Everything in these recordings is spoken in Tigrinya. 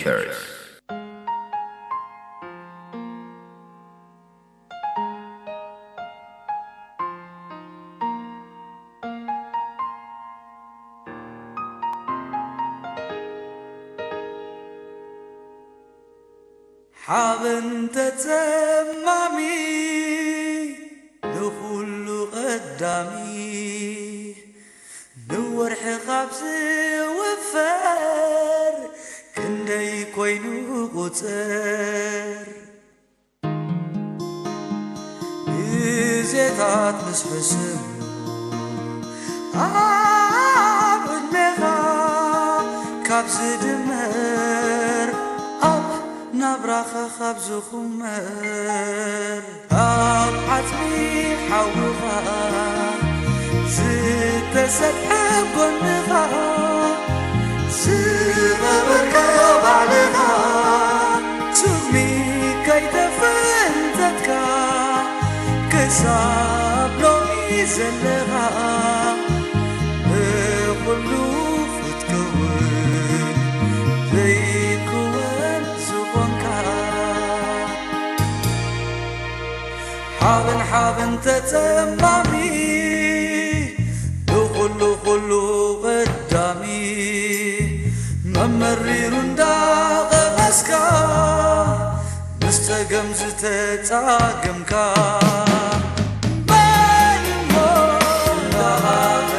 Pictures. ሓበን ተጸማሚ ንኹሉ ቀዳሚ ንወርሒ ካብ ዝውፈር ክንደይ ኮይኑ ቁጽር ግዜታት ምስ ሕስም ኣብ ዕድሜኻ ካብ ዝድመር ኣብ ናብራኻ ካብ ዝኹመር ኣብ ዓጽሚ ሓውኻ ዝተሰጥሐ ጎንኻ ዝነበርካ ባዕልኻ ሱሚ ከይተፈንተትካ ክሳብ ሎሚ ዘለኻ ብኹሉ ክትከውን ዘይክወን ዝኾንካ ሓበን ሓበን ተጸማሚ ንኹሉ ኩሉ ቀዳሚ መመሪሩ እንዳቐመስካ ምስ ጸገም ዝተጻገምካ መን እሞ እንዳቐመስካ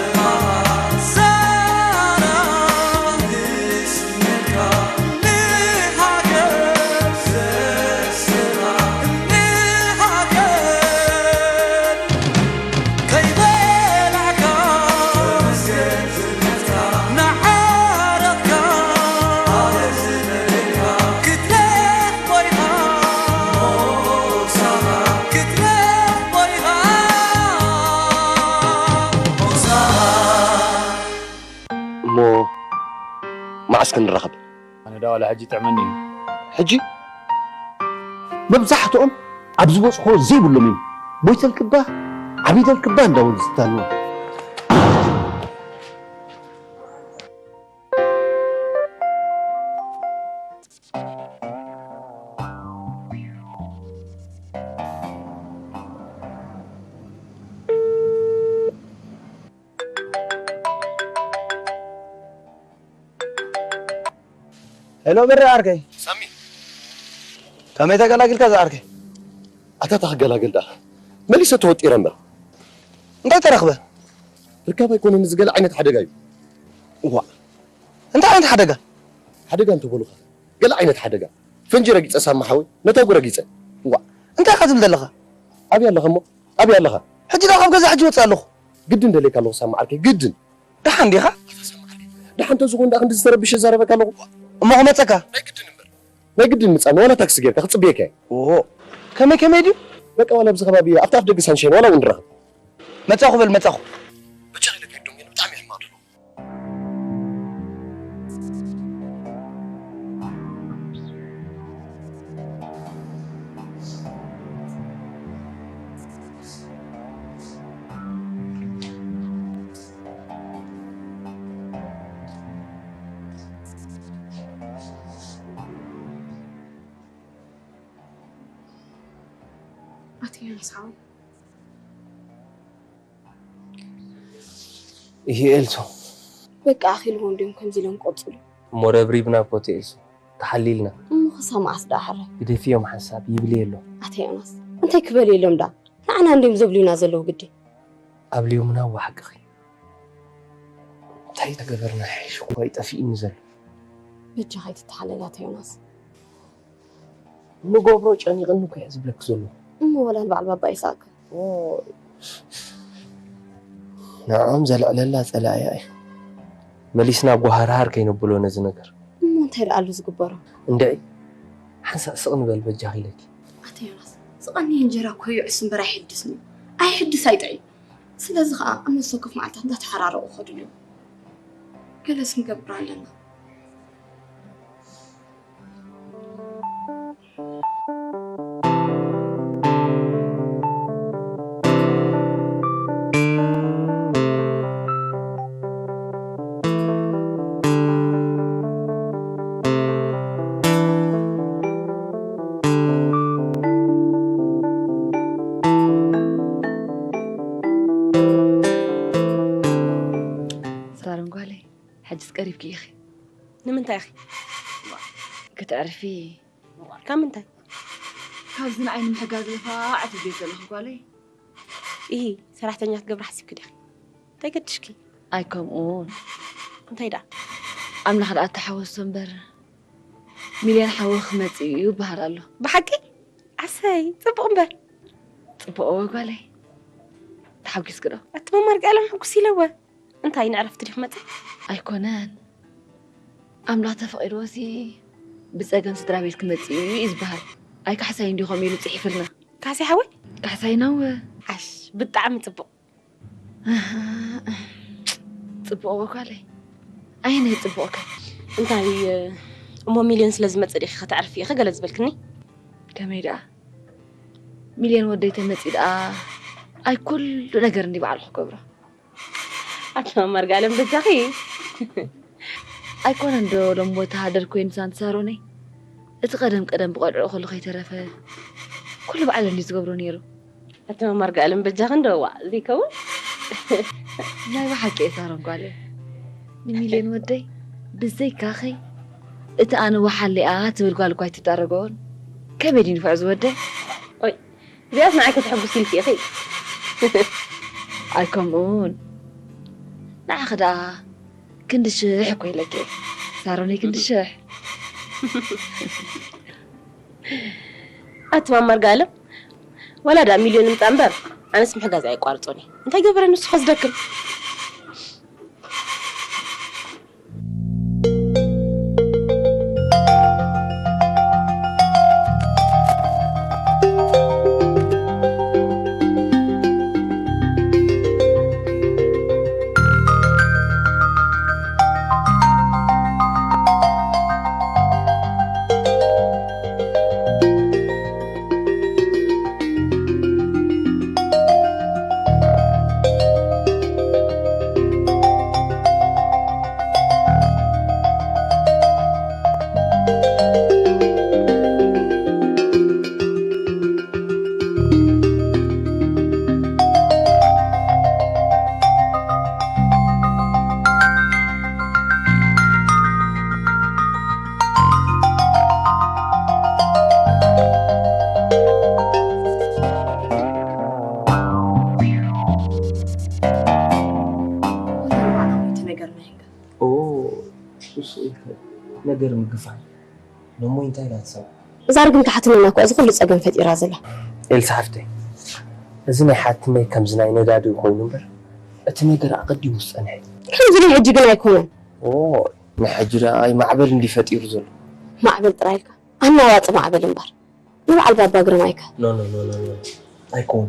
እሞ መዓስ ክንራኸብ? ኣነ ዳ ዋላ ሕጂ ጥዕመኒ እዩ። ሕጂ መብዛሕትኦም ኣብ ዝበጽሖ ዘይብሎም እዮም። ሞይተልክባ ዓቢደልክባ እንዳበሉ ዝታንዎ። ሄሎ በረ ዓርከይ። ሳሚ። ከመይ ተገላግልካ ዝዓርከይ? ኣታ ተኽገላግል ደኣ መሊሰ ተወጢረ እምበር። እንታይ ተረኽበ? ርካብ ኣይኮነን፣ እዚ ገለ ዓይነት ሓደጋ እዩ። እዋ፣ እንታይ ዓይነት ሓደጋ? ሓደጋ እንተበሉኻ ገለ ዓይነት ሓደጋ። ፈንጂ ረጊጸ ሳሚ ሓወይ፣ ነታጉ ረጊጸ። እዋ፣ እንታይ ኢኻ ትብል ዘለኻ? ኣበይ ኣለኻ እሞ? ኣበይ ኣለኻ? ሕጂ ደኣ ካብ ገዛ ሕጂ ወጽእ ኣለኹ። ግድን ደልየካ ኣለኹ ሳሚ ዓርከይ፣ ግድን። ደሓን ዲኻ? ኣታ ሳሚ ዓርከይ፣ ደሓን እንተዝኾን ደኣ ክንዲ ዝተረብሸ እዛረበካ ኣለኹ። እሞ ክመጸካ? ናይ ግድን እምበር። ናይ ግድን ምጻኒ፣ ዋላ ታክሲ ጌርካ ክጽብየካ እየ። ኦሆ፣ ከመይ ከመይ ድዩ? በቃ ዋላ ኣብዚ ከባቢ ኣብቲ ኣፍ ደገ ሳንሻይን ዋላ እውን ንራኸብ። መጻኹ በል፣ መጻኹ። በጃ ኢለካ ዶንጌ፣ ብጣዕሚ ሕማቕ ደሎ። ኣቲ ዮናስ ሓወይ። ይሄ ኤልሶ። በቃ ኣኺልዎም ድዮም ከምዚ ኢሎም ክቕጽሉ? እሞ ረብሪብና እኮ እቲ ኤልሶ ተሓሊልና። እሞ ክሳብ መዓስ ደኣ ሕራይ? ግደፍዮም ሓንሳብ ይብል የሎ። ኣታ ዮናስ፣ እንታይ ክበል የሎም ደኣ? ንዓና እንድዮም ዘብልዩና ዘለዉ ግዲ። ኣብልዮምና እዋ ሓቅኺ። እንታይ ተገበርና ይሕሽ እኮ እዩ ጠፊእኒ ዘሎ። በጃኻ ኣይትተሓለል ኣታ ዮናስ። ንገብሮ ጨኒቕኒ እኮ እየ ዝብለኪ ዘለኹ። እሞ ወላ ንበዓል ባባ ይስኣክ። ኦ፣ ንዕኦም ዘልዕለላ ጸላእያ እዩ። መሊስና ጓሃርሃር ከይነብሎ ነዚ ነገር። እሞ እንታይ ደኣ ኣሎ ዝግበሮ? እንድዒ፣ ሓንሳእ ስቕ ንበል በጃኺ ኢለኪ። ኣታ ዮናስ፣ ዝቐነየ እንጀራ እኮ ይዕስ እምበር ኣይሕድስን እዩ። ኣይሕድስ ኣይጥዕም። ስለዚ ኸኣ እነሱ ከፍ መዓልታት እንዳተሓራረቑ ይኸዱ ኣለዉ። ገለስ ክንገብር ኣለና። ሕጅስ ቀሪብኪ ኢኺ። ንምንታይ ኢኺ? ክትዕርፊ። ካብ ምንታይ? ካብዚ ንዓይ ንምሕጋዝ ልፋዕ ትብሊ ዘለኺ ጓለይ። ኢሂ፣ ሰራሕተኛ ክትገብሪ ሓሲብኪ ዲኺ? እንታይ ገድሽኪ? ኣይ ከምኡ። እንታይ ደኣ? ኣምላኽ ደኣ ተሓወሶ እምበር፣ ሚልዮን ሓወ ክመጽእ እዩ ይበሃል ኣሎ። ብሓቂ? ኣሰይ፣ ጽቡቕ እምበር። ጽቡቕ እወ ጓለይ። ተሓጒስኪ ዶ? ኣቲ መማር ቃለም ሕጉስ ኢለወ። እንታይ ንዕረፍቲ ዲኺ መጺ? ኣይኮነን። ኣምላኽ ተፈቒድዎሲ ብጸገም ስድራ ቤት ክመጽእ እዩ እዩ ዝበሃል። ኣይ ካሕሳይ እንዲኹም ኢሉ ጽሒፍልና። ካሕሳይ ሓወይ? ካሕሳይና እወ። ዓሽ፣ ብጣዕሚ ጽቡቕ። ጽቡቕ እወ ጓለይ። ኣየናይ ጽቡቕ ከ? እንታይ፣ እሞ ሚልዮን ስለ ዝመጽእ ዲኺ ከተዕርፊ ኢኺ ገለ ዝበልክኒ? ከመይ ደኣ? ሚልዮን ወደይ ተመጺእ ደኣ ኣይ ኩሉ ነገር እንዲ ባዕሉ ክገብሮ። ኣቲ መማር ጋለም በጃኺ። ኣይኮነን ዶ ሎም ወተሃደር ኮይኑ ሳንቲ ሳሮነይ? እቲ ቀደም ቀደም ብቆልዑ ከሎ ከይተረፈ ኩሉ ባዕሉ እንዲ ዝገብሮ ነይሩ። ኣቲ መማር ጋለም በጃኺ እንዶ ዋዕ ዘይከውን። ናይ ብሓቂ እየ ሳሮን ጓለይ። ንሚልዮን ወደይ ብዘይካኺ እቲ ኣነ ወሓሊኣ ትብል ጓል እኳ ኣይትዳረጎን። ከመይ ድዩ ንፍዑ ዝወደይ? ኦይ፣ እዚኣስ ንዓይ ከተሐጉስ ኢልኪ ኢኺ። ኣይ ከምኡን። ንዓኺ ደኣ ክንዲ ሽሕ እኮ ኢለኪ። ሳሮነይ ክንዲ ሽሕ። ኣቲ ማማ እርጋለም፣ ዋላ ደኣ ሚልዮን ይምጻእ እምበር፣ ኣነስ ምሕጋዝ ኣየቋርጾን እየ። እንታይ ገበረ ንሱ ኸ ዝደክም? እቲ ነገር ናይ ህንገት። ኦ፣ እሱ ኢልካ ነገር ምግፋዕ። ሎሞ እንታይ ኢላ ትሰምዕ? እዛ ርግም ተሓትነና እኮ እዚ ኩሉ ጸገም ፈጢራ ዘላ። ኤልሳ ሓፍተይ፣ እዚ ናይ ሓትነይ ከምዚ ናይ ነዳዲ ኮይኑ እምበር፣ እቲ ነገር ኣቐዲሙ ዝጸንሐ እዩ። ከምዚ ናይ ሕጂ ግን ኣይኮነን። ኦ፣ ናይ ሕጂ ደኣ ኣይ ማዕበል እንዲ ፈጢሩ ዘሎ። ማዕበል ጥራይ ኢልካ፣ ኣናዋጽ ማዕበል እምበር። ንበዓል ባባ ግርማይከ? ኖ፣ ኖ፣ ኖ፣ ኖ፣ ኖ። ኣይኮን።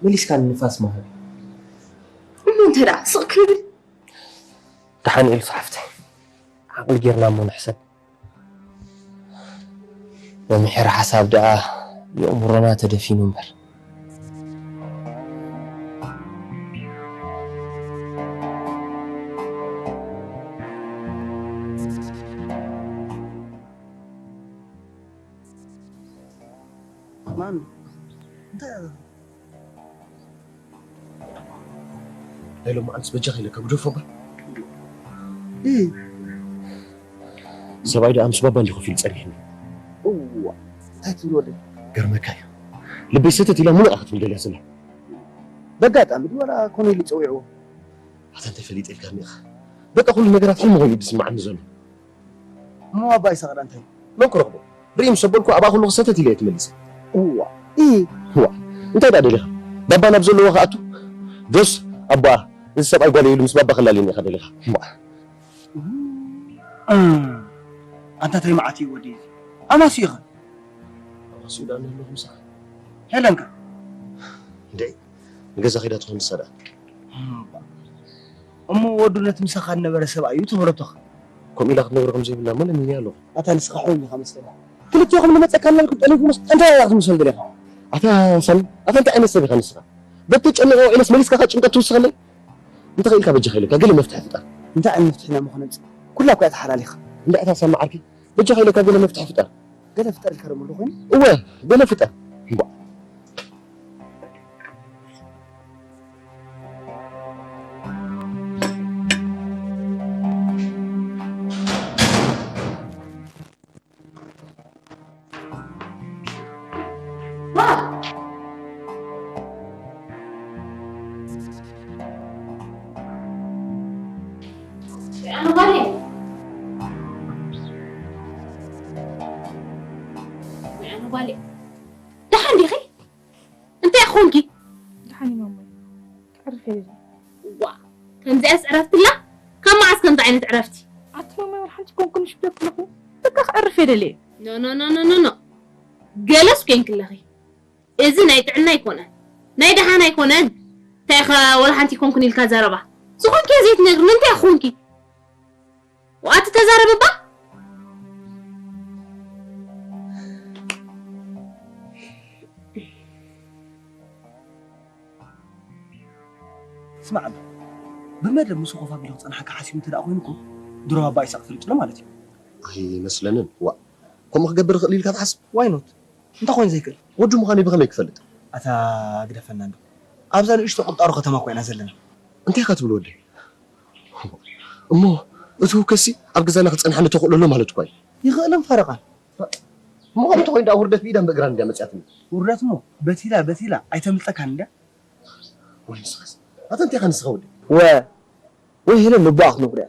መሊስካ ንንፋስ መሃብ። እሞ እንታይ ደኣ ስቕ ክብል? ደሓን ኢሉ ሓፍተይ። ዓቕሊ ጌርና እሞ ንሕሰብ። መምሕር ሓሳብ ደኣ የእምሮና ተደፊኑ እምበር። ማን? እንታይ? ናይ ሎማዓንትስ በጃኻ ኢለካ ግደፎ እባ። እ። ሰብኣይ ደኣ ምስ ባባ እንዲ ኮፍ ኢሉ ጸኒሕኒ። እዋ፣ እንታይ ትብል ወደይ? ገርመካ እዩ። ልበይ ሰተት ኢላ ሙሉእ ክትብል ደልያ ዘላ። በጋጣሚ ድዩ ዋላ ኮነ ኢሉ ጸዊዕዎ? ኣታ እንታይ ፈሊጠ ኢልካኒ ኢኻ። በቃ ኩሉ ነገራት ሕልሚ ኮይኑ እዩ ዝስምዓኒ ዘሎ። እሞ ኣባ ይስሐቕ ደኣ እንታይ? መን ክረኽቦ? ርኢ ምስ ኣበልኩ ኣብኣ ከለኹ ሰተት ኢለ እየ ትመልሰ። እዋ፣ እ። እዋ፣ እንታይ ደኣ ደሊኻ? ባባ ናብ ዘለዎ ክኣቱ? ዶስ ኣቦኣ፣ እዚ ሰብኣይ ጓለይ ኢሉ ምስ ባባ ክላለየኒ ኢኻ ደሊኻ? እዋ። እ። ኣንታ እንታይ መዓት እዩ ወደይ እዚ? ኣማሲ ኢኻ። ኣማሲኡ ደኣ ኣለኹ ምሳኻ። ሄለንከ? እንዴ፣ ንገዛ ከይዳ ትኾን ንሳ ደኣ? እምባ። እሞ ወዱ ነቲ ምሳኻ ዝነበረ ሰብኣይ እዩ ተወረቶኻ። ከምኡ ኢላ ክትነግሮ ከም ዘይብላ እሞ ለሚንያ ኣለኹ። ኣታ ንስኻ ሕሙም ኢኻ መሰለኒ። ክልቴኹም ንመጸካ እናበልኩም ጠሊምኩምስ እንታይ ኢኻ ክትምሰሉ ደሊኻ? ኣታ ሳሚ፣ ኣታ እንታይ ዓይነት ሰብ ኢኻ ንስኻ? በቲ ጨነቐ ውዒለስ መሊስካ ከ ጭንቀት ትውስኸለይ? እንተ ኽኢልካ በጃኻ ኢለካ ገለ መፍትሒ ፍጠር። እንታይ ዓይነት መፍትሒ ኢና እሞ ኸነምጽእ? ኩላ እኮ እያ ተሓላሊኻ። እንዳ ኣታ ሳሚ ዓርኪ፣ በጃኻ ኢለካ ገለ መፍትሒ ፍጠር። ገለ ፍጠር ኢልካ ደሞ ኣሎ ኮይኑ? እወ፣ ገለ ፍጠር። እምቧ። ኣነ ጓለይ፣ ኣነ ጓለይ፣ ደሓን ዲኺ? እንታይ ኮንኪ? ደሓን እየ ማማይ፣ ክዕርፍ እየ ደልየ። ዋ፣ ከምዚኣስ ዕረፍቲ ኣላ? ካብ መዓስ ከምዚ ዓይነት ዕረፍቲ? ኣቲ ማማይ፣ ወላ ሓንቲ ኮንኩን ሽበት ኣለኹ። በቃ ክዕርፍ እየ ደልየ። ኖ፣ ኖ፣ ኖ፣ ኖ፣ ኖ፣ ኖ። ገለስ ኮንኪ ኣለኺ። እዚ ናይ ጥዕና ኣይኮነን፣ ናይ ደሓን ኣይኮነን። እንታይ ኢኻ ወላ ሓንቲ ኮንኩን ኢልካ ዘረባ? ዝኾንኪ ዘይትነግርኒ እንታይ ኮንኪ? ወኣቲ ተዛረብ እባ። ስማዕ እባ፣ ብመደብ ምስኡ ኮፍ ኣቢሉ ክጸንሓካ ሓሲቡ እንተ ደኣ ኮይኑ እኮ፣ ድሮ ኣባ ኢሳቕ ፈሊጡና ማለት እዩ። ኣይመስለንን። ዋእ፣ ከምኡ ክገብር ይኽእል ኢልካ ትሓስብ? ዋይ ኖት? እንታይ ኮይኑ ዘይክእል? ወዱ ምዃኑ ብኸመይ ክፈልጥ? ኣታ ግደፈና እንዶ። ኣብዛ ንእሽቶ ቁንጣሮ ከተማ እኮ ኢና ዘለና። እንታይ ኢኻ ትብል ወደይ? እሞ እቲ ህውከትሲ ኣብ ገዛና ክጸንሓኒ ተኽእሎ ኣሎ ማለት እኳ እዩ። ይኽእልን ፈረቓን። እሞ ከምኡ እንተኾይኑ ደኣ ውርደት ብኢዳን ብእግራን እንድያ መጺኣትኒ። ውርደት እሞ በቲላ በቲላ ኣይተምልጠካን እንድያ። ወይ ንስኻስ? ኣታ እንታይ ኢኻ ንስኻ ወደይ? ወ-፣ ወይ ሄለን ልቡኣ ክትነግሮ እያ።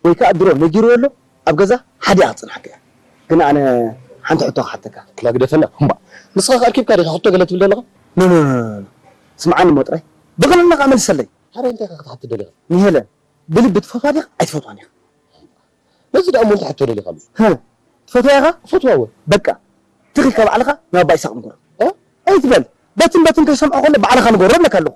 ወይ ከኣ ድሮ ነጊርዎ ኣሎ ኣብ ገዛ ሓዲኣ ክትጸንሓካ እያ። ግን ኣነ ሓንቲ ሕቶ ክሓተካ። ክላ ግደፈና። እምባ። ንስኻ ከኣ ኣርኪብካ ዲኻ ሕቶ ገለ ትብል ዘለኻ? ኖ፣ ኖ፣ ኖ፣ ኖ፣ ኖ። ስምዓኒ እሞ ጥራይ። ብቕንዕና ከኣ መልሰለይ። ሓራይ እንታይ ኢኻ ክትሓትት ደሊኻ? ንሄለን ብልቢ ትፈትዋ ዲኻ ኣይትፈትዋን ኢኻ? ነዚ ደኣ እሞ እንታይ ሕቶ ደሊኻሉ? ህ፣ ትፈትዋ ኢኻ? እፈትዋ እወ። በቃ፣ ትኺ ካብ ባዕልኻ ናብ ኣባ ይስሓቕ ንገሮ። እ? ኣይትበል። በትን በትን ከይሰምዖ ከሎ ባዕልኻ ንገሮ እብለካ ኣለኹ።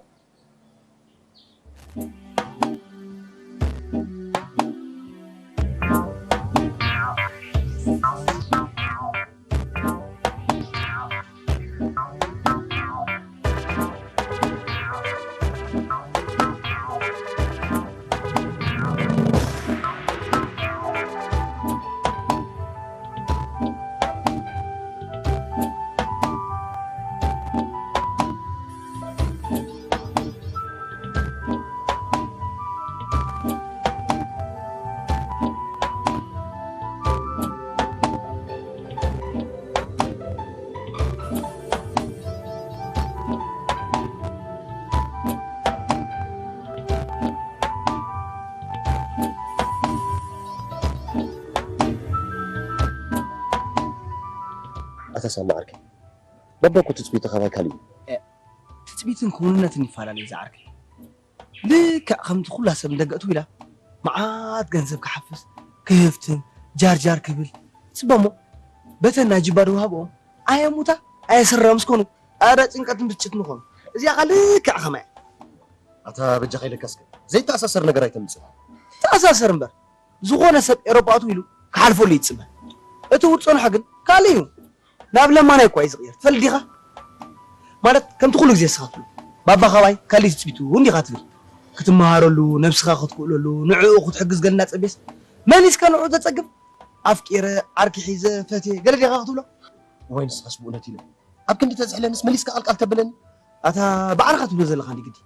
ኣታ ሳማ ዓርከይ፣ ባባ እኮ ትጽቢቱ ካባይ ካልእ እዩ። እ፣ ትጽቢትን ክውንነትን ይፈላለዩ ዝዓርከይ። ልክዕ ከምቲ ኩላ ሰብ ንደገ እትው ኢላ መዓት ገንዘብ ክሓፍስ፣ ክህፍትም፣ ጃርጃር ክብል ትጽበ እሞ፣ በተን ናይ ጅባ ድውሃብኦም ኣየሙታ ኣየስርራ ምስ ኮኑ፣ ኣረ ጭንቀትን ብስጭትን ምኾኑ። እዚኣ ኸ ልክዕ ኸማይ እያ። ኣታ በጃኻ ኢለካ እስከ፣ ዘይተኣሳሰር ነገር ኣይተምጽእ። ተኣሳሰር እምበር፣ ዝኾነ ሰብ ኤሮጳ ኣትው ኢሉ ክሓልፈሉ ይጽበ። እቲ ውጥኖ ግን ካልእ እዩ። ናብ ለማናይ እኳ እዩ ዝቕየር። ትፈልጥ ዲኻ? ማለት ከምቲ ኩሉ ግዜ ንስኻ ትብሎ፣ ባባ ካባይ ካልእ ትጽቢቱ እንዲኻ ትብል። ክትመሃረሉ፣ ነብስኻ ክትክእለሉ፣ ንዕኡ ክትሕግዝ ገለ እናጸበየስ፣ መሊስካ ንዕኡ ተጸግም። ኣፍቂረ፣ ዓርኪ ሒዘ፣ ፈትየ፣ ገለ ዲኻ ክትብሎ? ወይ ንስኻስ ብእውነት ኢለ፣ ኣብ ክንዲ ተዝሕለንስ መሊስካ ቃልቃል ተብለኒ? ኣታ ባዕልኻ ትብሎ ዘለኻ እንዲ ግዲ።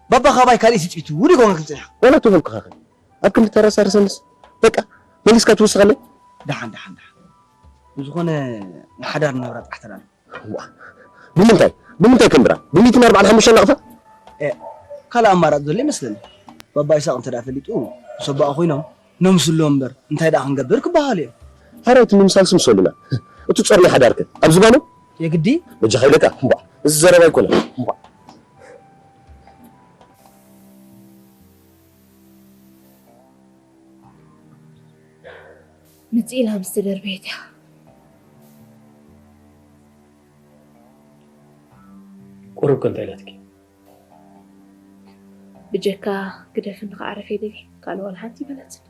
ባባ ካባይ ካልእ ትጽቢቱ ውዲ ኮንካ ክትጽንሕ። ዋላ ትበልኩኻ ኸ? ኣብ ክንዲ ተረሳርሰንስ በቃ መሊስካ ትውስኸለይ? ደሓን፣ ደሓን፣ ደሓን። ብዝኾነ ንሓዳር ንነብራ ጥራሕ ተዳሎ። ዋ፣ ብምንታይ? ብምንታይ ክንብራ? ብሚእትን ኣርባዓን ሓሙሽተን ናቕፋ? ኤ፣ ካልእ ኣማራጺ ዘሎ ይመስለኒ። ባባ ይስሓቕ እንተ ደኣ ፈሊጡ፣ ምስ ኣቦኣ ኮይኖም ነምስሎ እምበር፣ እንታይ ደኣ ክንገብር ክበሃሉ እዮም። ሓራይ እቲ ምምሳልሲ ምስ በሉና፣ እቲ ጾር ናይ ሓዳር ከ ኣብ ዝባኑ? የግዲ? በጃኻ ኢለካ፣ እምቧ፣ እዚ ዘረባ ኣይኮነን፣ እምቧ። ምጽእ ኢላ ምስ ተደርበየት እያ። ቁሩብ ከ እንታይ ኢላትኪ? ብጀካ ግደፍኒ ክዓርፍ እየ ደልየ፣ ካልእ ዋላ ሓንቲ ኣይበለትን።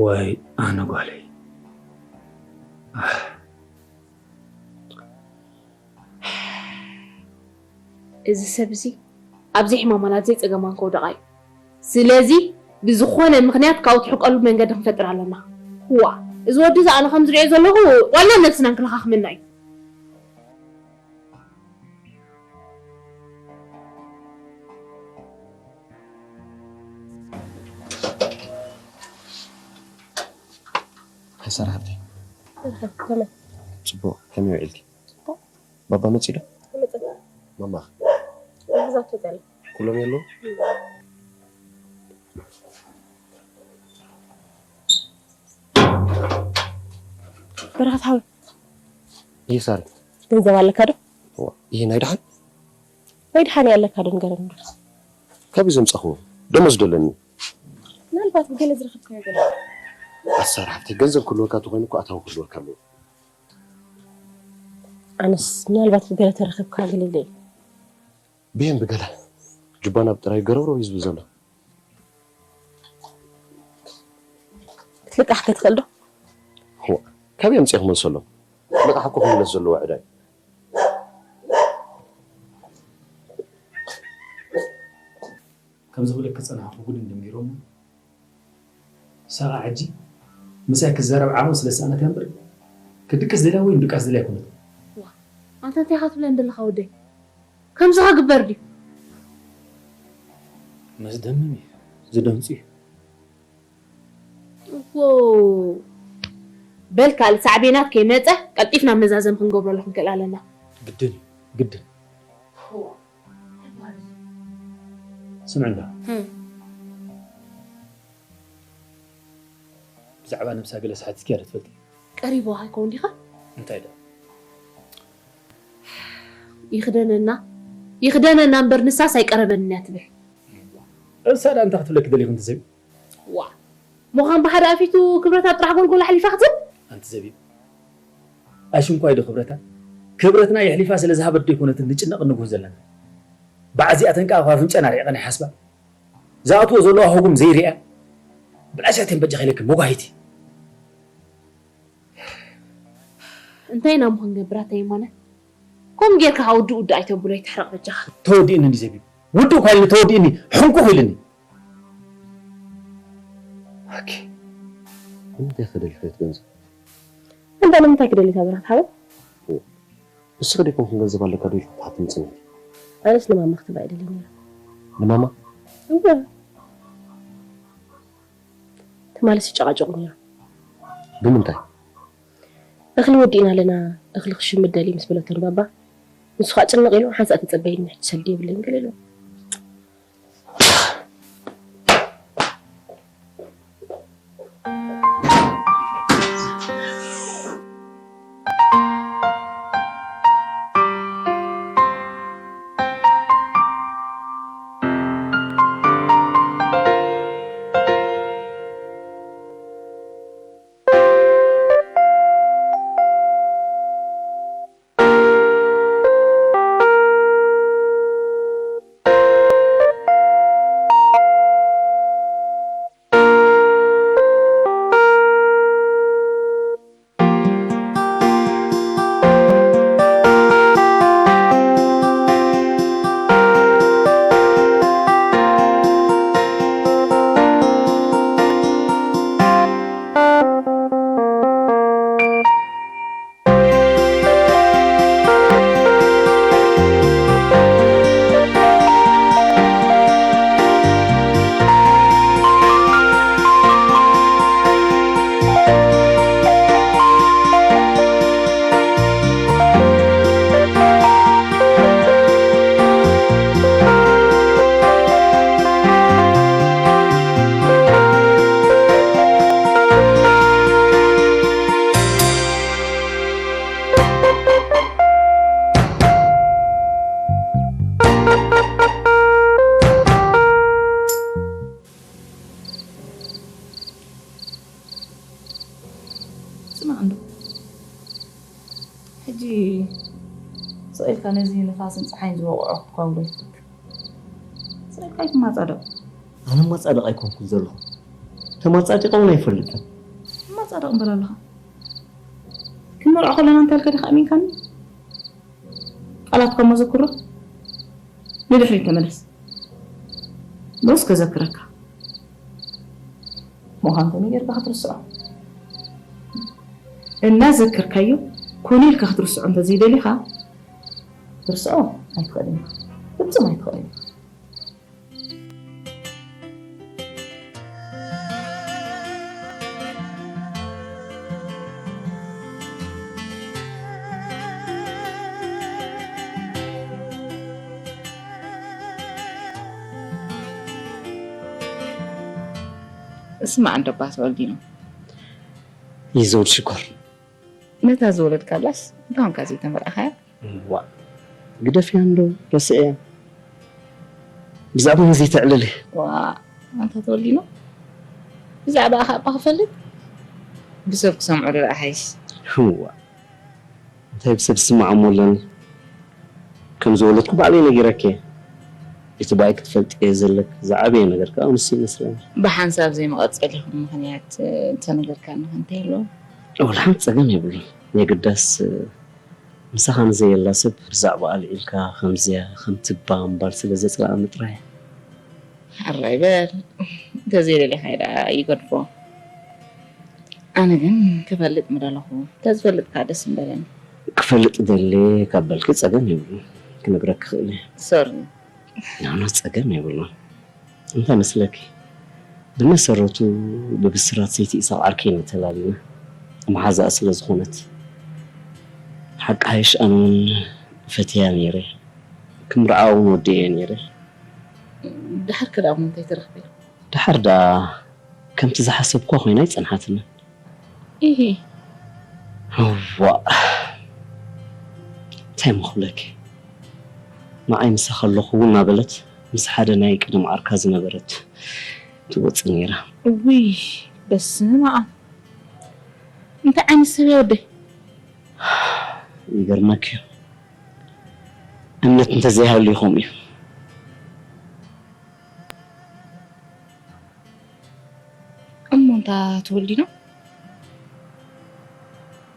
ወይ ኣነ ጓለይ። ኣህ። እዚ ሰብ እዚ ኣብ ዘይሕማማን ኣብ ዘይጸገማን ከውድቓ እዩ። ስለዚ ብዝኾነ ምኽንያት ካብኡ ትሕቀሉ መንገዲ ክንፈጥር ኣለና። ዋ፣ እዚ ወዲ እዚ ኣነ ከም ዝሪኦ ዘለኹ ዋላ ነብስና ንክለኻኽመና እዩ። ሃይ ሳራ ሓብተይ። ከመይ? ጽቡቕ፣ ከመይ ውዒልኪ? ጽቡቕ። ባባ መጺኡ ዶ? ኣይመጸን። ማማ? ሒዛቶ ዘላ። ኩሎም የለዉ? በረኸት ሓወይ። ይህ ሳሪ። ገንዘብ ኣለካ ዶ? እዋ፣ ይህ ናይ ደሓን? ናይ ደሓን ኣለካ ዶ ንገረኒ። ካብይ ዘምጻኹዎ? ደሞዝ ደለኒ። ምናልባት ብገለ ዝረኸብካዮ ገለ። ኣሳር ሓፍተይ፣ ገንዘብ ክህልወካ ተኾይኑ እኮ ኣታዊ ክህልወካ ኣለዎ። ኣነስ ምናልባት ብገለ ተረኸብካ ገለ ኢለ እየ። ብየን ብገለ? ጁባና ብጥራይ ገረብረብ እዩ ዝብል ዘሎ። ክትልቃሕ ከ ትኽእል ዶ? እዋ፣ ካበይ ኣምጺኤ ክመልሰሎም? ልቓሕ እኮ ክምለስ ዘለዎ ዕዳ እዩ። ከም ዝብለኪ ዝጸናሕኩ ጉድ እንድም ነይሮም። ንሳ ኸኣ ሕጂ ምሳይ ክዛረብ ዓቕሚ ስለ ዝሰኣነት እያ እምበር፣ ክድቅስ ደልያ ወይ ምድቃስ ደልያ ኣይኮነትን። ዋ፣ ኣንታ እንታይ ኢኻ ትብለኒ ዘለኻ ወደይ? ከምዚ ክግበር ድዩ? መስደምም እዩ፣ ዝደንጹ እዩ። ዎ፣ በል ካልእ ሳዕቤናት ከይመጸ ቀልጢፍና መዛዘሚ ክንገብረሉ ክንክእል ኣለና። ግድን እዩ፣ ግድን። ስምዕና። ህም። ብዛዕባ ነብሳ ገለስ ሓቲትኪያ ዶ ትፈልጢ? ቀሪብዋ ኣይኮን ዲኻ? እንታይ ደኣ? ይኽደነና፣ ይኽደነና እምበር ንሳስ ኣይቀረበንን እያ ትብል። እሳ ደኣ እንታይ ክትብለኪ ደሊኹ እንተ ዘቢብ? ዋ፣ ምዃን ብሓደ ኣፊቱ ክብረታ ጥራሕ ጎልጎል ኣሕሊፋ ክትህብ? ኣንቲ ዘቢብ፣ ኣሽንኳይ ዶ ክብረታ? ክብረትና የሕሊፋ ስለ ዝሃበት ዶ ኣይኮነትን ንጭነቕ ንጉህ ዘለና? በዓዚኣተን ከኣ ካብ ኣፍንጫና ርሒቐን ይሓስባ። ዝኣትዎ ዘለዋ ህጉም ዘይርእያ፣ ብላሽ ኣትየን በጃኺ ኢለኪ መጓሂቲ። እንታይ ኢና እሞ ክንገብር ኣታ የማነ? ከምኡ ጌርካ ከኣ ውድእ ውድእ ኣይተብሎ፣ ኣይትሕረቕ በጃኻ። ተወዲእኒ እንዲ ዘቢብ። ውድእ እኳ ኢልኒ ተወዲእኒ፣ ሕንኩኽ ኢልኒ። ኣኪ፣ ንምንታይ ክደልኺ እቲ ገንዘብ? እንዳ ንምንታይ ክደሊ እታ ብራት ሓወይ? ንስኺ ዲኹም ገንዘብ ኣለካ ዶ ኢልኩም ትሓትኒ ጽኒሕኪ? ኣነስ ንማማ ክትባ እየ ደልየ ነይረ። ንማማ? እወ። ትማልስ ይጨቃጨቁ ነይሮም። ብምንታይ? እኽሊ ወዲእና ኣለና፣ እኽሊ ክሽምት ደልየ ምስ በለቶ ንባባ፣ ንሱ ከዓ ጭንቕ ኢሉ፣ ሓንሳእ ተጸበይኒ፣ ሕጂ ሰልዲ የብለይን ገለ ኢሉ። ስማዕ እንዶ፣ ሕጂ ስቕ ኢልካ ነዚ ንፋስን ጸሓይን ዝወቕዖ ክትኳብሎ ይፍትት። ስቕ ኢልካ ኣይትማጻደቕ። ኣነ ማጻደቕ ኣይኮንኩን ዘለኹ። ተማጻዲቐ እውን ኣይፈልጥን። ማጻደቕ እምበር ኣለኻ። ክንመርዖ ከለና እንታይ ኢልካ ዲኻ ኣሚንካኒ? ቃላትካ እሞ ዘክሮ። ንድሕሪት ተመለስ። ንኡስ ከዘክረካ። ምዃን ከመይ ጌርካ ክትርስዖ? እናዘከርካዮ ኮነ ኢልካ ክትርስዖ እንተዘይደሊኻ፣ ክትርስዖ ኣይትኽእልን ኢኻ። ፍጹም ኣይትኽእልን ኢኻ። እስማዕ እንዶ ኣባ ተወልዲኖ። ይዘውድ ሽኮር። ነታ ዝወለድካላስ እንታንካ ዘይተመርዓኻያ? ዋ ግደፍያ እንዶ ረስዕያ። ብዛዕባ ዘይተዕልል። ዋ ኣንታ ተወልዲኖ ብዛዕባ ኣኻ እባ ክፈልጥ ብሰብ ክሰምዑ ደኣ ሓይሽ። ዋ እንታይ ብሰብ ዝስማዕ እሞ ኣለኒ። ከም ዝወለድኩ ባዕለይ ነጊረኪ እየ። እቲ ባይ ክትፈልጥዮ ዘለክ ዝዓበየ ነገር ከዓ ንሱ ይመስለኒ። ብሓንሳብ ዘይመቐጸሊኹም ምኽንያት እተነገርካኒ ከ እንታይ ኣሎ? ወላ ሓንቲ ጸገም የብሉን። የግዳስ ምሳኻ ንዘየላ ሰብ ብዛዕባ ኣልዒልካ ከምዚያ ከምትባ ምባል ስለ ዘጽላኣኒ ጥራይ እየ። ሕራይ በል እንተዘይደሊኻዮ ደኣ ይገድፎ። ኣነ ግን ክፈልጥ ምደለኹ። እንተዝፈልጥ ከዓ ደስ ምበለኒ። ክፈልጥ ደሌ ካብ በልኪ ጸገም የብሉን። ክነግረኪ ክእል እየ። ሶሪ። ናኖ ጸገም የብሉን። እንታይ መስለኪ? ብመሰረቱ ብብስራት ሰይቲ ኢሳቕ ዓርከይ ኢና ተላሊና። መሓዛኣ ስለ ዝኾነት። ሓቂ ሓይሽ ኣነ እውን ፈትያ ነይረ። ክምርዓዋ እውን ወዲኤ ነይረ። ድሓር ከ ደኣ እንታይ ተረኽበ? ድሓር ደኣ ከምቲ ዝሓሰብኳ ኮይና ኣይጸንሓትንን። ኢሂ። እዋእ እንታይ እሞ ክብለኪ ንዓይ ምሳኺ ኣለኹ እናበለት ምስ ሓደ ናይ ቀደም ዓርካ ዝነበረት ትወጽእ ነይራ። እውይ በስመ ኣብ እንታይ ዓይነት ሰብ እያ ወደይ? ይገርመኪ እዩ እምነት እንተዘይሃልዩ ከምኡ እዩ። እሞ እንታ ተወልዲኖ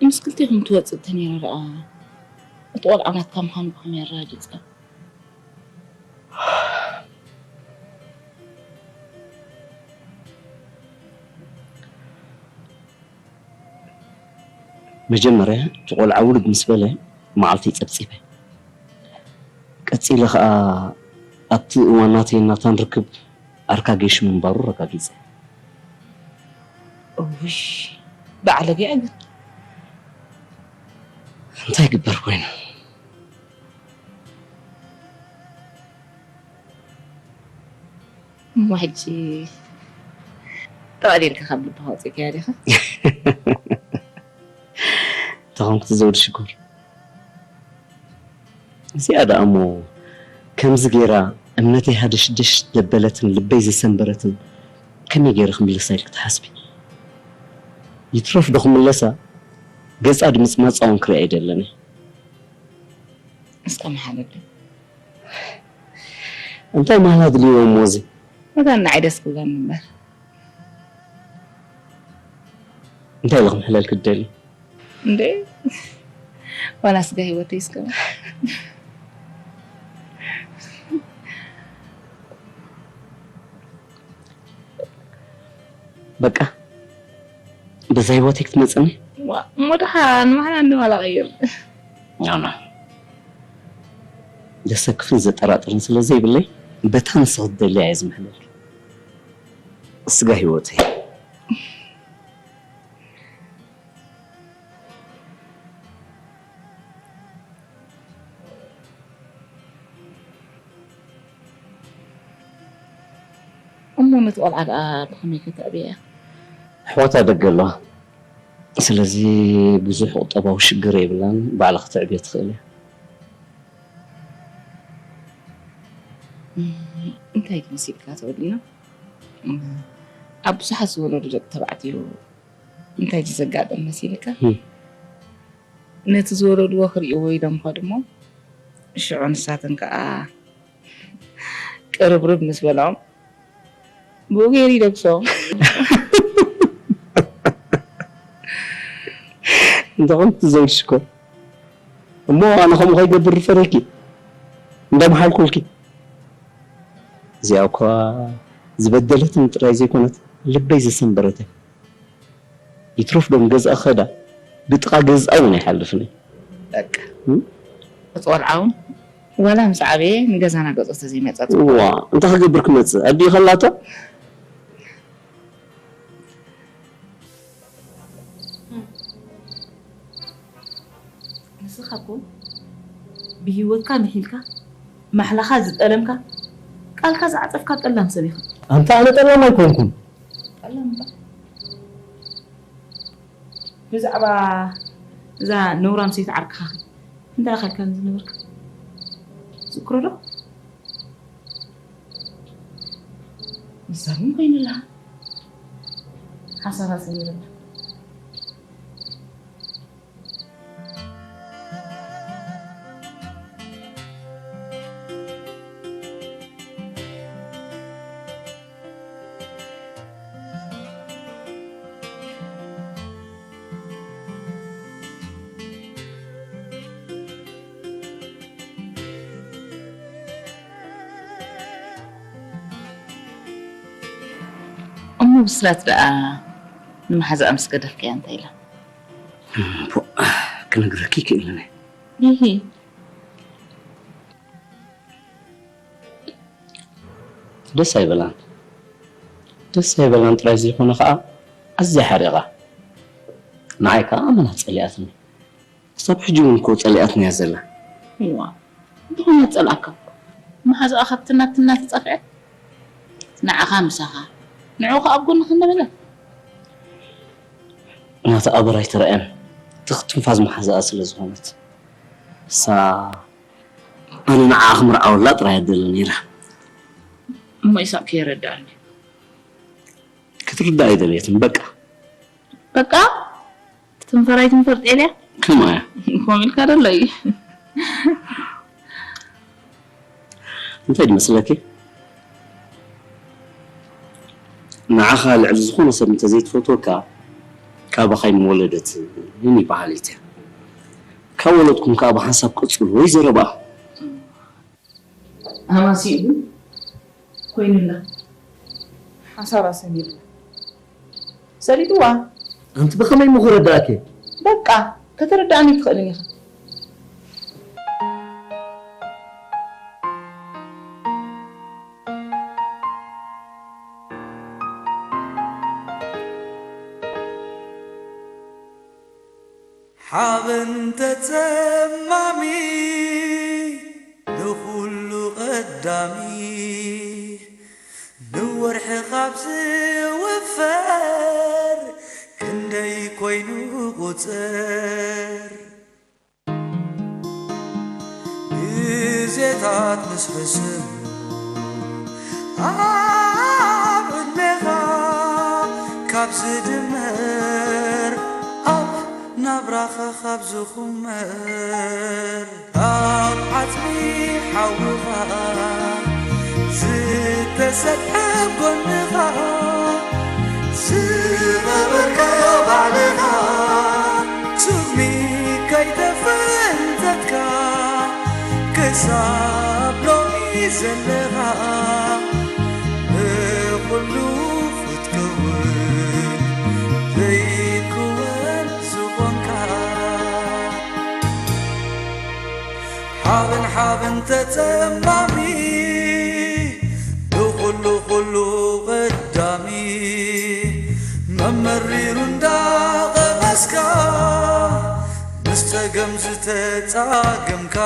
ምስ ክልቴኹም ትወፅእ እንተነይራ ደኣ እቲ ቆልዓ ናትካ ምዃኑ ብኸመይ ኣረጋጊፅካ? መጀመርያ እቲ ቆልዓ ውልድ ምስ በለ መዓልተይ ፀብፂበ። ቀፂለ ከዓ ኣብቲ እዋን ናተይን ናታን ርክብ ዓርካ ጌሽ ምንባሩ ኣረጋጊፀ። እውይ ባዕለገ እያ ግን። እንታይ ይግበር ኮይኑ? እሞ ሕጂ ጠቕሊልካ ካብ ልብኻ ኣውፂእካያ ዲኻ? ተኾንኩ ትዘውዲ ሽኮር። እዚኣ ደኣ እሞ ከምዚ ገይራ እምነተይ ሃደሽደሽ ዘበለትን ልበይ ዘሰንበረትን ከመይ ገይረ ክምልሳ ኢልኪ ትሓስቢ? ይትረፍ ዶ ክምለሳ ገጻ ድምጽማጻ እውን ክርኢ ኣይደልን እየ። እስከ መሓለለይ። እንታይ ማህላ ድልዎ እሞ እዚ? መታን ንዓይ ደስ ክብለኒ እምበር። እንታይ ኢለ ክምሕለልኪ ትደሊ? እንዴ ዋላ ስጋ ህይወተይ እስከ በቃ በዛ ህይወተይ ክትመፅኒ እሞ ደሓን ማዕላ እንዲ ዋላ ቀይር ኖ ኖ ዘሰክፍን ዘጠራጥርን ስለ ዘይብለይ በታ ንስኺ ትደልያ እየ ዝምሕለልኪ ስጋ ህይወተይ እሞ ነቲ ቆልዓ ደኣ ብኸመይ ከተዕብያ እያ? ኣሕዋታ ደገ ኣለዋ። ስለዚ ብዙሕ ቁጠባዊ ሽግር የብላን፣ ባዕላ ከተዕብዮ ትኽእል እያ። እንታይ ግን መሲልካ ተወሊና? ኣብ ብዙሓት ዝወለዱ ደቂ ተባዕትዮ እንታይ እዩ ዘጋጥም መሲልካ? ነቲ ዝወለድዎ ክርእይዎ ኢሎም ይኸዱ እሞ ሽዑ ንሳተን ከኣ ቅርብርብ ምስ በልኦም ብኡ ገይሩ ይደግሶም። እንተኾን ትዘውድሽ እኮ እሞ ኣነ ከምኡ ከይገብር ፈሪህኪ እንዳመሓልኩልኪ እዚኣ እኳ ዝበደለትኒ ጥራይ ዘይኮነት ልበይ ዘሰንበረተ ይትረፍ ዶ ንገዝኣ ክኸዳ ብጥቓ ገዝኣ እውን ኣይሓልፍን እየ። በቃ እም? እቲ ቆልዓ እውን ዋላ ምስ ዓበየ ንገዛና ገጾ ተዘይመጸ ዋ እንታይ ክገብር ክመጽእ ኣዲኡ ከላቶ ንስኻ እኮ ብህይወትካ ምሒልካ ማሕላኻ ዝጠለምካ ቃልካ ዝዓጸፍካ ጠላም ሰብ ኢኻ። ኣንታ ኣነ ጠላም ኣይኮንኩን። ብዛዕባ እዛ ነውራም ሰይቲ ዓርክኻ እንታይ ኣኸልካን ዝነበርካ? ዝክሮ ዶ? ንሳ እውን ኮይኑላ ሓሳባ ሰሚርላ። እሞ ብስራት ደኣ ንመሓዛኣ ምስ ገደፍካያ እንታይ ኢላ? እምቦ፣ ክነግረኪ ይክእልን እየ። ይሂ። ደስ ኣይበላን። ደስ ኣይበላን ጥራይ ዘይኮነ ከኣ ኣዝያ ሓሪቓ። ንዓይ ከኣ ኣመና ጸሊኣትኒ። ክሳብ ሕጂ እውን እኮ ጸሊኣትና እያ ዘላ። እዋ፣ እንተኾነ ጸልኣካ። መሓዛኣ ካብቲ ናትና ተጻፍዐ። ንዓኻ ምሳኻ፣ ንዕኡ ከኣ ኣብ ጎንኻ እንዳበለ። ናታ ኣበር ኣይተራእያን። ትኽ ትንፋዝ መሓዛኣ ስለ ዝኾነት። እሳ ኣነ ንዓኣ ክምርዓወላ ጥራይ እያ ትደሊ ነይራ። እሞ ኢሳቅ ከየረድኣኒ። ክትርዳእ ኣይደለየትን፣ በቃ። በቃ? ትንፈር ኣይትንፈር ጤልያ? ከምኣ እያ። ኮም ኢልካ ደሎ እዩ። እንታይ ድመስለኪ? ንዓኻ ልዕሊ ዝኾነ ሰብ እንተዘይትፈትወካ፣ ካባኻ ኣይምወለደትን ይበሃል እዩ። ካብ ወለድኩም ከኣ ብሓንሳብ ቀጽሉ ወይ ዘረባኣ። ኣማሲኡ ግን ኮይኑላ። ሓሳብ ኣሰሚርላ። ሰሊጥዋ። ኣንቲ ብኸመይ እሞ ክረዳእኪ? በቃ፣ ከተረዳእኒ ኣይትኽእልን ኢኻ። ሓበን ተጸማሚ ንኹሉ ቀዳሚ፣ ንወርሒ ካብ ዝውፈር ክንደይ ኮይኑ ቁጽር። ግዜታት ምስ ሕስም ኣብ ዕድሜኻ ካብ ዝድመር፣ ኣብ ናብራኻ ካብ ዝኹመር፣ ኣብ ዓጽሚ ሓውኻ ዝተሰጥሐ ጎንኻ ዝቐበርካዮ ባዕልኻ፣ ስሚ ከይተፈንተትካ ክሳብ ሎሚ ዘለኻ፣ ንኹሉ ክትከውን ዘይክወን ዝኾንካ። ሓበን ሓበን ተጸማሚ፣ ንኹሉ ኩሉ ቀዳሚ፣ መመሪሩ እንዳቐመስካ፣ ምስ ጸገም ዝተጻገምካ።